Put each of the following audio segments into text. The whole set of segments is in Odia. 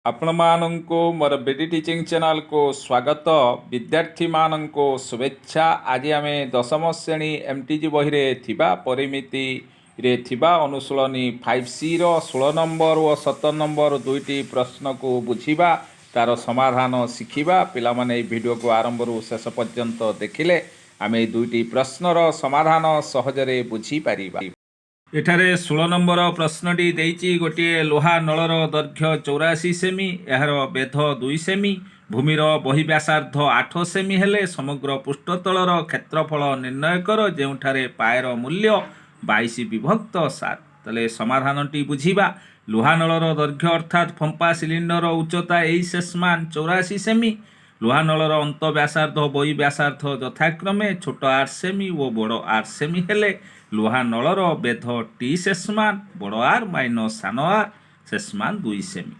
ଆପଣମାନଙ୍କୁ ମୋର ବିଡି ଟିଚିଂ ଚ୍ୟାନେଲକୁ ସ୍ୱାଗତ। ବିଦ୍ୟାର୍ଥୀମାନଙ୍କୁ ଶୁଭେଚ୍ଛା। ଆଜି ଆମେ ଦଶମ ଶ୍ରେଣୀ ଏମ୍ଟିଜି ବହିରେ ଥିବା ପରିମିତିରେ ଥିବା ଅନୁଶୀଳନୀ 5ସିର 16 ନମ୍ବର ଓ 17 ନମ୍ବର ଦୁଇଟି ପ୍ରଶ୍ନକୁ ବୁଝିବା, ତାର ସମାଧାନ ଶିଖିବା। ପିଲାମାନେ, ଏହି ଭିଡ଼ିଓକୁ ଆରମ୍ଭରୁ ଶେଷ ପର୍ଯ୍ୟନ୍ତ ଦେଖିଲେ ଆମେ ଏହି ଦୁଇଟି ପ୍ରଶ୍ନର ସମାଧାନ ସହଜରେ ବୁଝିପାରିବା। ଏଠାରେ 16 ନମ୍ବର ପ୍ରଶ୍ନଟି ଦେଇଛି, ଗୋଟିଏ ଲୁହା ନଳର ଦୈର୍ଘ୍ୟ 84 ସେମି, ଏହାର ବେଧ 2 ସେମି, ଭୂମିର ବହିବ୍ୟାସାର୍ଦ୍ଧ 8 ସେମି ହେଲେ ସମଗ୍ର ପୃଷ୍ଠତଳର କ୍ଷେତ୍ରଫଳ ନିର୍ଣ୍ଣୟ କର, ଯେଉଁଠାରେ ପାଏର ମୂଲ୍ୟ 22 ବିଭକ୍ତ 7। ତାହେଲେ ସମାଧାନଟି ବୁଝିବା। ଲୁହା ନଳର ଦୈର୍ଘ୍ୟ ଅର୍ଥାତ୍ ଫମ୍ପା ସିଲିଣ୍ଡର ଉଚ୍ଚତା ଏଚ୍ ଶେଷମାନ 84 ସେମି। ଲୁହା ନଳର ଅନ୍ତ ବ୍ୟାସାର୍ଦ୍ଧ, ବହି ବ୍ୟାସାର୍ଦ୍ଧ ଯଥାକ୍ରମେ ଛୋଟ ଆର୍ ସେମି ଓ ବଡ଼ ଆର୍ ସେମି ହେଲେ ଲୁହା ନଳର ବେଧ ଟି ଶେଷମାନ ବଡ଼ ଆର୍ ମାଇନସ୍ ସାନ ଆର୍ ଶେଷମାନ 2 ସେମି।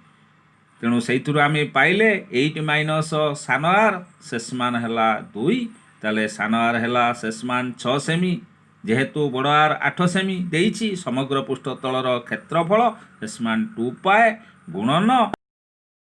ତେଣୁ ସେଇଥିରୁ ଆମେ ପାଇଲେ ଏଇଟ୍ ମାଇନସ୍ ସାନ ଆର୍ ଶେଷମାନ ହେଲା 2। ତାହେଲେ ସାନ ଆର୍ ହେଲା ଶେଷମାନ 6 ସେମି। ଯେହେତୁ ବଡ଼ ଆର୍ 8 ସେମି ଦେଇଛି, ସମଗ୍ର ପୃଷ୍ଠତଳର କ୍ଷେତ୍ରଫଳ ଶେଷମାନ ଟୁ ପାଏ ଗୁଣନ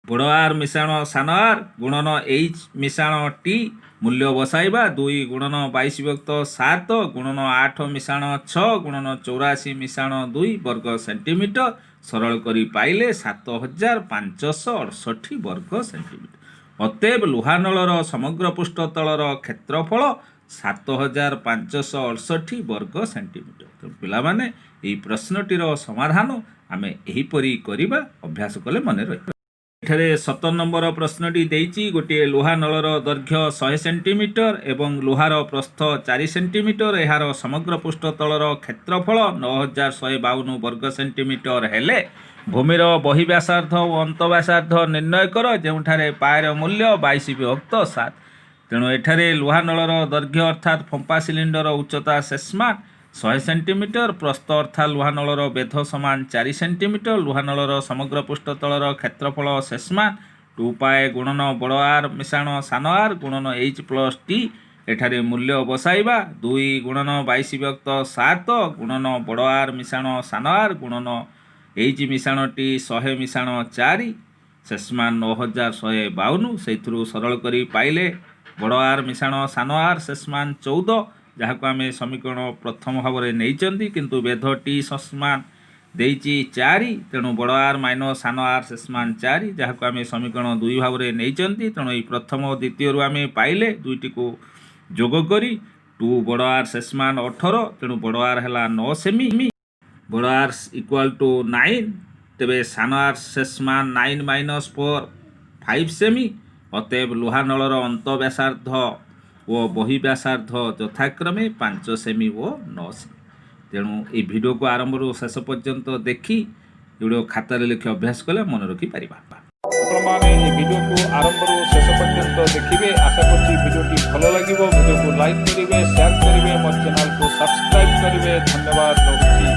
ବଡ଼ ଆର୍ ମିଶାଣ ସାନ ଆର୍ ଗୁଣନ ଏଇଚ୍ ମିଶାଣ ଟି। ମୂଲ୍ୟ ବସାଇବା। 2 ଗୁଣନ 22 ବିଭକ୍ତ 7 ଗୁଣନ 8 ମିଶାଣ 6 ଗୁଣନ 84 ମିଶାଣ 2 ବର୍ଗ ସେଣ୍ଟିମିଟର। ସରଳ କରି ପାଇଲେ 7568 ବର୍ଗ ସେଣ୍ଟିମିଟର। ଅତଏବ ଲୁହା ନଳର ସମଗ୍ର ପୃଷ୍ଠତଳର କ୍ଷେତ୍ରଫଳ 7568 ବର୍ଗ ସେଣ୍ଟିମିଟର। ତେଣୁ ପିଲାମାନେ, ଏହି ପ୍ରଶ୍ନଟିର ସମାଧାନ ଆମେ ଏହିପରି କରିବା। ଅଭ୍ୟାସ କଲେ ମନେ ରହିବ। ଏଠାରେ 17 ନମ୍ବର ପ୍ରଶ୍ନଟି ଦେଇଛି, ଗୋଟିଏ ଲୁହା ନଳର ଦୈର୍ଘ୍ୟ 100 ସେଣ୍ଟିମିଟର ଏବଂ ଲୁହାର ପ୍ରସ୍ଥ 4 ସେଣ୍ଟିମିଟର, ଏହାର ସମଗ୍ର ପୃଷ୍ଠତଳର କ୍ଷେତ୍ରଫଳ 9152 ବର୍ଗ ସେଣ୍ଟିମିଟର ହେଲେ ଭୂମିର ବହି ବ୍ୟାସାର୍ଦ୍ଧ ଓ ଅନ୍ତ ବ୍ୟାସାର୍ଦ୍ଧ ନିର୍ଣ୍ଣୟ କର, ଯେଉଁଠାରେ ପାଏର ମୂଲ୍ୟ 22 ବିଭକ୍ତ 7। ତେଣୁ ଏଠାରେ ଲୁହା ନଳର ଦୈର୍ଘ୍ୟ ଅର୍ଥାତ୍ ଫମ୍ପା ସିଲିଣ୍ଡର ଉଚ୍ଚତା ଶେଷମାନ 100 ସେଣ୍ଟିମିଟର, ପ୍ରସ୍ଥ ଅର୍ଥାତ୍ ଲୁହା ନଳର ବେଧ ସମାନ 4 ସେଣ୍ଟିମିଟର। ଲୁହା ନଳର ସମଗ୍ର ପୃଷ୍ଠତଳର କ୍ଷେତ୍ରଫଳ ଶେଷମାନ ଟୁ ପାଏ ଗୁଣନ ବଡ଼ ଆର୍ ମିଶାଣ ସାନ ଆର୍ ଗୁଣନ ଏଚ୍ ପ୍ଲସ୍ ଟି। ଏଠାରେ ମୂଲ୍ୟ ବସାଇବା। 2 ଗୁଣନ 22 ବିଭକ୍ତ 7 ଗୁଣନ ବଡ଼ ଆର୍ ମିଶାଣ ସାନ ଆର୍ ଗୁଣନ ଏଚ୍ ମିଶାଣ ଟି 100 ମିଶାଣ 4 ଶେଷମାନ 9152। ସେଇଥିରୁ ସରଳ କରି ପାଇଲେ ବଡ଼ ଆର୍ ମିଶାଣ ସାନ ଆର୍ ଶେଷମାନ 14, ଯାହାକୁ ଆମେ ସମୀକରଣ ପ୍ରଥମ ଭାବରେ ନେଇଛନ୍ତି। କିନ୍ତୁ ବେଧ ଟି ସମାନ ଦେଇଛି 4। ତେଣୁ ବଡ଼ ଆର୍ ମାଇନସ୍ ସାନ ଆର୍ ଶେଷମାନ 4, ଯାହାକୁ ଆମେ ସମୀକରଣ 2 ଭାବରେ ନେଇଛନ୍ତି। ତେଣୁ ଏଇ ପ୍ରଥମ ଓ ଦ୍ୱିତୀୟରୁ ଆମେ ପାଇଲେ ଦୁଇଟିକୁ ଯୋଗ କରି ଟୁ ବଡ଼ ଆର୍ ଶେଷମାନ 18। ତେଣୁ ବଡ଼ ଆର୍ ହେଲା 9 ସେମି। ବଡ଼ ଆର୍ ଇକ୍ୱାଲ୍ ଟୁ 9। ତେବେ ସାନ ଆର୍ ଶେଷମାନ 9 ମାଇନସ୍ 4, 5 ସେମି। ଅତଏବ ଲୁହା ନଳର ଅନ୍ତ ବ୍ୟାସାର୍ଦ୍ଧ ଓ ବହି ବ୍ୟାସାର୍ଦ୍ଧ ଯଥାକ୍ରମେ 5 ସେମି ଓ 9 ସେମି। ତେଣୁ ଏହି ଭିଡ଼ିଓକୁ ଆରମ୍ଭରୁ ଶେଷ ପର୍ଯ୍ୟନ୍ତ ଦେଖି ଏଗୁଡ଼ିକ ଖାତାରେ ଲେଖି ଅଭ୍ୟାସ କଲେ ମନେ ରଖିପାରିବା। ଆପଣମାନେ ଏହି ଭିଡ଼ିଓକୁ ଆରମ୍ଭରୁ ଶେଷ ପର୍ଯ୍ୟନ୍ତ ଦେଖିବେ। ଆଶା କରୁଛି ଭିଡ଼ିଓଟି ଭଲ ଲାଗିବ। ଭିଡ଼ିଓକୁ ଲାଇକ୍ କରିବେ, ସେୟାର କରିବେ, ମୋ ଚ୍ୟାନେଲକୁ ସବସ୍କ୍ରାଇବ୍ କରିବେ। ଧନ୍ୟବାଦ, ରହୁଛି।